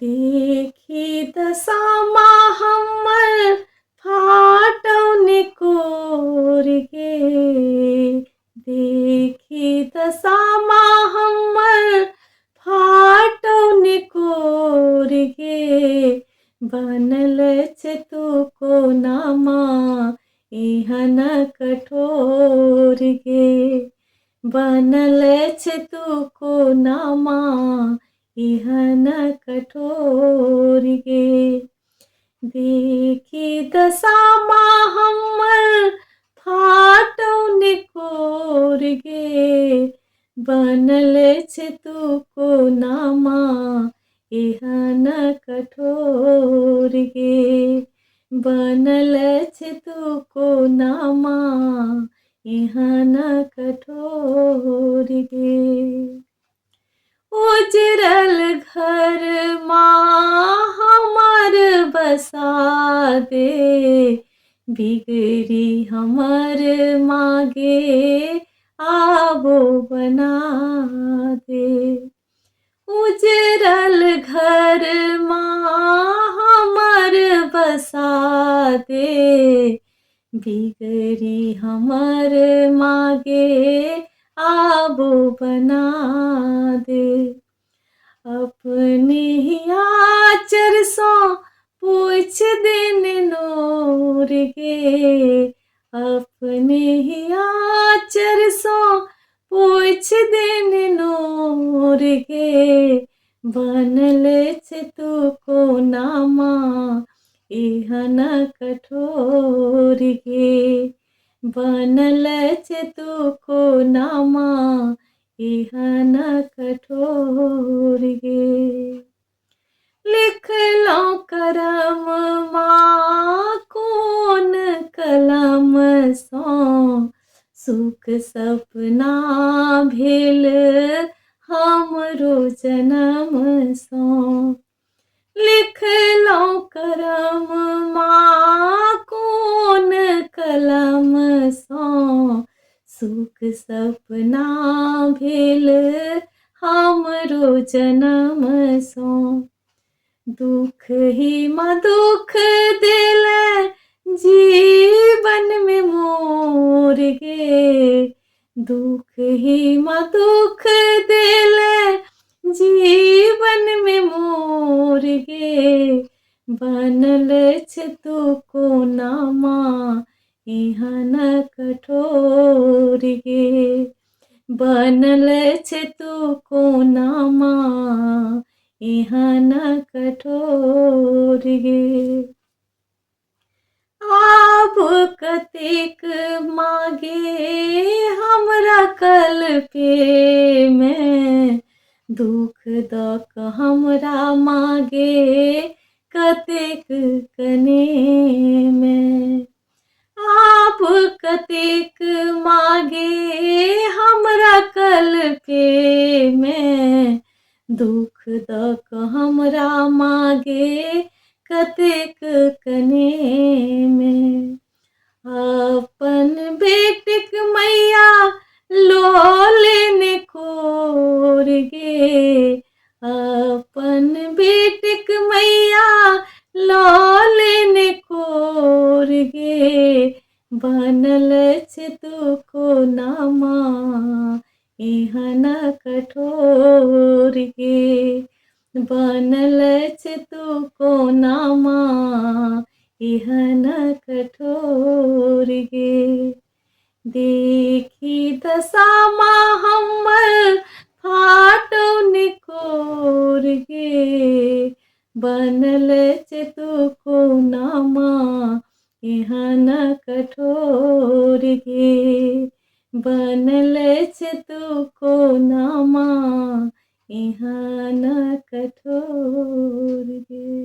देखी दशा हमर फाटौ निकोर गे, देखी दशा हमर फाटौ निकोर गे, बनल छै तू कोना माँ एहन कठोर गे, बनल छै तू कोना माँ एहन कठोर गे। देखी दशा हमर फाटौ निकोर गे, बनल छै तू कोना माँ एहन कठोर गे, बनल छै तू कोना माँ एहन कठोर गे। उजरल घर माँ हमर बसा दे, बिगड़ी हमर मागे आबो बना दे। उजरल घर माँ हमर बसा दे, बिगड़ी हमर मागे आबो बना दे। अपने ही आचर सँ पोछि देने नोर गे, अपने ही आचर सँ पोछि देने नोर गे, बनल छै तू कोना माँ एहन कठोर गे, बनल छै तू कोना माँ एहन कठोर गे। लिखलहुँ करम माँ कोन कलम सँ, सुख सपना भेल हमरो जनम सँ। लिखलहुँ करम माँ कोन कलम सँ, सुख सपना भेल हमरो जनम सँ। दुख ही माँ दुख देल जीवन में मोर गे, दुख ही माँ दुख देल जीवन में मोर गे, बनल छै तू कोना माँ एहन कठोर गे, बनल छै तू कोना माँ एहन कठोर गे। आब कतेक मागे हमरा कलपे में, दुख दऽ कऽ हमरा मागे कतेक कने में। आब कतेक मागे हमरा कलपे में, दुख दऽ कऽ हमरा मागे कतेक कने में। अपन बेटीक मैया लोलेने कोर गे, अपन बेटीक मैया लोलेने कोर गे, बनल छै तू कोना माँ एहन कठोर गे, बनल छै तू कोना माँ एहन कठोर गे। देखी दशा माँ हमर फाटौ निकोर गे, बनल छै तू कोना माँ एहन कठोर गे, बनल छै तू कोना माँ एहन कठोर गे।